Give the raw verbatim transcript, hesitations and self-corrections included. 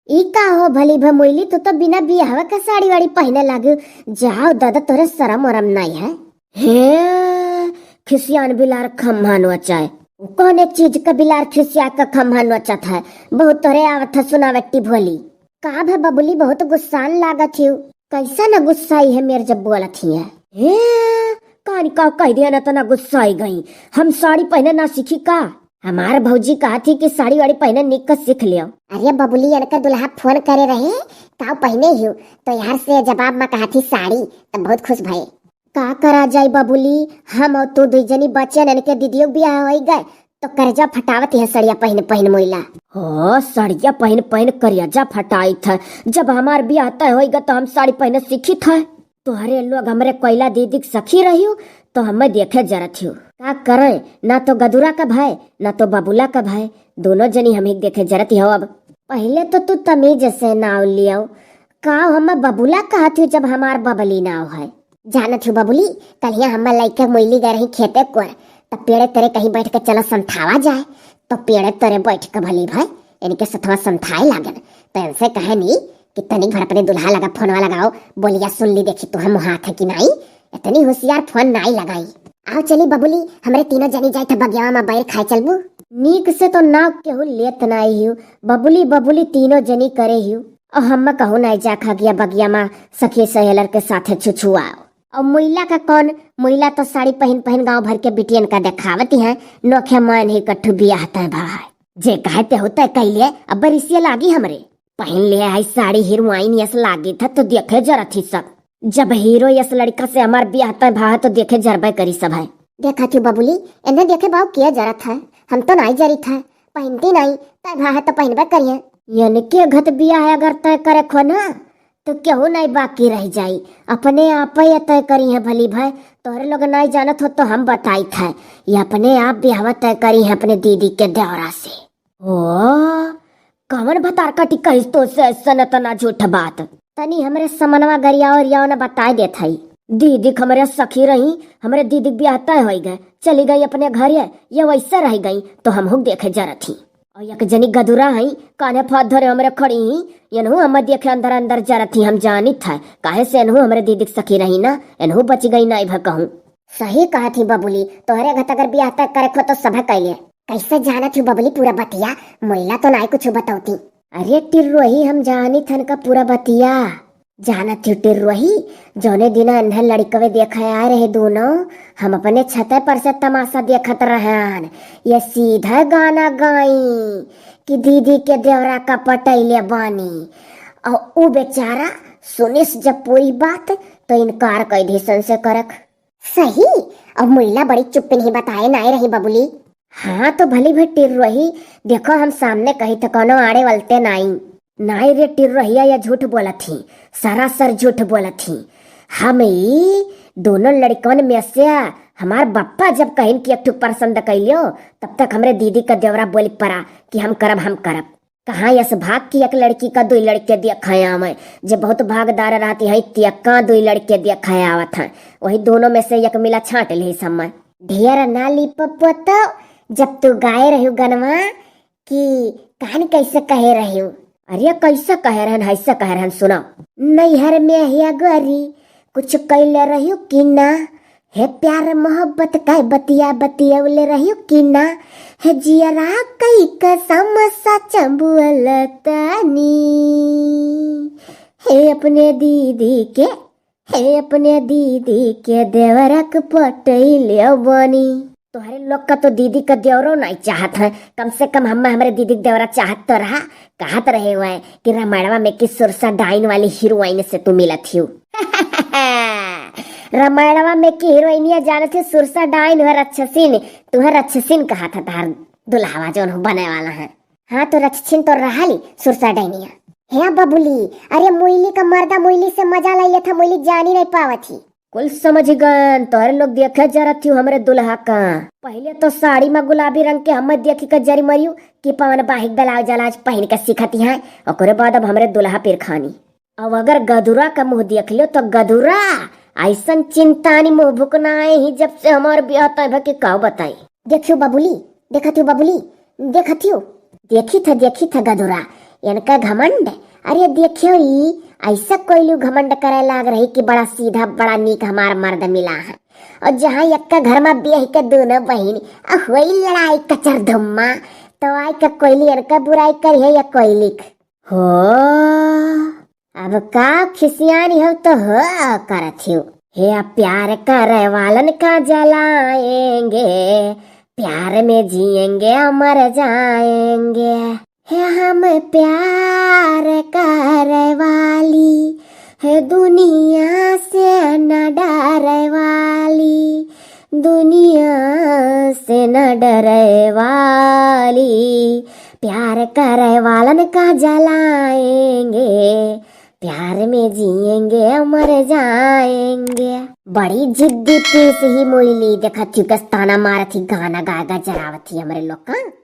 ई का हो भली भमोइली, तू तो बिना बियाह के साड़ी वाड़ी पहिने लागे। जाओ दादा, तोरे शरम वरम नाई है। हे, खिसियान बिलार खम्हा नोचाए। कौने चीज का बिलार खिसिया के खम्हा नोचत है? बहुत तोरे आवत है सुनावटी भोली। का भे बबुली, बहुत गुस्सान लागत हिउ। कैसा न गुस्साई है मेर जब बोलत ही है। हे, कान का कह दिया न, तो ना गुस्साई गई। हम साड़ी पहिने ना सीखी का? हमार भौजी कहत ही कि साड़ी वाड़ी पहिने निक के सीख लियो। अरे बबुली, इनका दुल्हा फोन करे रहे, का पहिने हिउ, तो यार से जवाब में कहत ही साड़ी, तब बहुत खुश भए। का करा जाई बबुली, हम और तू दुई जनी बचे न, इनके दीदियो बियाह होई गए, तो कर्जा फटावत है सड़िया पहिन पहिन मोइला। हो, सड़िया पहिन पहिन कर्जा फटाइत है। जब हमार बियाह तय होई गए तो हम साड़ी पहिने सीखित है। तोहरे लोग हमरे कोइला दीदी के सखी रहियो, तो हमें देखे जरत हियो। का करें, ना तो गदुरा का भाई, ना तो बबुला का भाई, दोनों जनी हम ही देखे जरत हो। अब पहिले तो तू तमीज से नाव लियो, का हम बबुला कहत हियो जब हमार बबली नाव है? जानत हियो बबुली, कलिया हम लइके मोइली गए रही खेते कोर, तब पेड़े तरे कहीं बैठ के चलो संथावा जाए। तो पेड़े तरे बैठ के भली भाई इनके सथवा संथाए लागन। तो इनसे कहे नी कि तनिक भर अपने दुल्हा लगा फोनवा लगाओ, बोलिया सुन ली, देखी तू हम हाथ है कि नाई। इतनी होशियार फोन नाई लगाई। आओ चली बबुली, हमरे तीनों जनी जाए थे बगियावा में बैर खाए चलबू। नीक से तो नाव केहू लेत नाई हियो, बबुली बबुली तीनों जनी करे हियो। और हम कहूँ नाई जा खा गया बगिया में सखी सहेलर के साथे छुछुआओ। और मुइला का कौन, मुइला तो साड़ी पहिन पहिन गांव भर के बिटियन का देखावती है, नोखे मन ही कट्ठू बियाह तय भा है। जे कहे ते होता है कह लिए, अब बरिसिया लागी हमरे। पहिन ले है साड़ी हीरोइन यस लागी था तो देखे जरत ही सब। जब हीरो यस लड़का से हमार बियाह तय भा है तो देखे जरबे करी सब है। देखा थी बबुली, इन्हें देखे बाऊ किया जरत है, हम तो नाई जरी था, पहिनती नाई, तय भा है तो पहिनबे करिए। इनके घत बियाह अगर तय करे खो ना, तो केहू नाई बाकी रह जाई, अपने आप ही तय करी है भली भाई। तोहरे लोग नाई जानत हो तो हम बताई था, ये अपने आप बियाह तय करी है अपने दीदी के देवरा से। ओ, कवन भतार काटी कहिस तो से ऐसन इतना झूठ बात? तनी हमरे समनवा गरिया और याव न बताए देत हई। दीदी के हमरे सखी रही, हमरे दीदी के बियाह तय होई गए, चली गई अपने घरे, ये वैसे रह गई तो हम हुक देखे जरत ही। और एक जनी गदुरा हई, कान्हे फात धरे हमरे खड़ी ही, एनहू हम देखे अंदर अंदर जरत ही, हम जानित है, काहे से एनहू हमरे दीदी के सखी रही ना, एनहू बच गई नाई भा कहूँ। सही कहत ही बबुली, तोहरे घर अगर बियाह तय करे खो तो सभे कैले। कैसे जानत ही बबुली पूरा बतिया? मोइला तो नाई कुछ बतौती। अरे टिर्रोही, हम जानित हन का पूरा बतिया। जानत ही टिर्रोही, जौने दिना अन्हर लड़कवे देखे आए रहे दोनों, हम अपने छते पर से तमाशा देखत रहन। ये सीधा गाना गाई कि दीदी के देवरा का पटैले बानी। और उ बेचारा सुनिस जब पूरी बात तो इनकार कई दिसन से करक। सही? अब मुइला बड़ी चुप्पी नहीं बताए नाई रही बबुली। हाँ तो भली भाई टिर्रोही, देखो हम सामने कही तो कोनो आड़े वलते नाई। नाई रे टिर्रोहिया, या झूठ बोलत ही, सरासर झूठ बोलत ही। हम ई दोनों लड़कवन में से हमार बप्पा जब कहिन कि एक ठो पसंद कैलियो, तब तक हमरे दीदी का देवरा बोल पड़ा कि हम करब, हम करब। कहाँ यस भाग की एक लड़की का दुई लड़के देखे आवे, जे बहुत भागदार रहती है, तियक्का दुई लड़के देखे आवत हैं। वही दोनों में से एक मिला छांट ले समय। ढेर ना लिपपो तो जब तू गाए रही गनवा कि कान कैसे कहे रही? अरे कैसे कहे रहन, ऐसे कहे रहन, सुनो। नैहर में है गोरी, कुछ कैले रही कि ना? हे प्यार मोहब्बत का बतिया बतियौले रही कि ना? हे जियरा कई कसम सच बोलतानी, हे अपने दीदी के, हे अपने दीदी के देवरक पटैले बानी। तोहरे लोग का तो दीदी का देवरो नहीं चाहत है, कम से कम हम हमरे दीदी का देवरा चाहत तो रहा। कहत रहे हुए कि रामायणवा में की सुरसा डाइन वाली हीरोइन से तू मिलत हियो। रामायणवा में की हीरोइनिया जानत ही सुरसा डाइन हुए रक्षसिन, तुहे रक्षसिन कहा था तार दुल्हावा जौन हो बने वाला है। हाँ तो रक्षसिन तो रहा ली सुरसा डाइनिया। हे बबुली, अरे मुइली का मर्दा मुइली से मजा ले लेत है, मुइली जानी नहीं पावत ही। कुल समझ गन, तोहरे लोग देखे जरत हियो हमरे दुल्हा का। पहिले तो साड़ी में गुलाबी रंग के हमें देखी के जरी मरियो कि पवन बाहिक ब्लाउज अलाउज पहिन के सीखत हैं, ओकरे बाद अब हमरे दुल्हा पिरखानी। अब अगर गदुरा का मुँह देख लियो तो गदुरा, ऐसन चिंतानी मुँह भुकनाए ही जब से हमार बियाह तय भा के का बताई। देखियो बबुली, देखत हियो बबुली, देखत हियो। देखी था, देखी था गदुरा, इनका घमंड। अरे देखियो ई, ऐसा कोइली घमंड करे लाग रही कि बड़ा सीधा, बड़ा नीक हमार मर्द मिला है। और जहाँ यक्का घर में बियाह के दोनों बहिन, आ होई लड़ाई कचर धुम्मा, तो आय का कोइली इनका बुराई करी है या कोइली क-, हो, अब का खिसियानी हो तो हो करत हो। हे प्यार करे वालन का जलाएंगे, प्यार में जिएंगे या मर जाएंगे। हे हम प्यार करे वाली, हे दुनिया से न डरे वाली, दुनिया से न डरे वाली, प्यार करे वालन का जलाएंगे, प्यार में जिएंगे मर जाएंगे। बड़ी जिद्दी पीस ही मोइली, देखत ही कस ताना मारत ही, गाना गाय गा जरावत ही हमरे लोग का।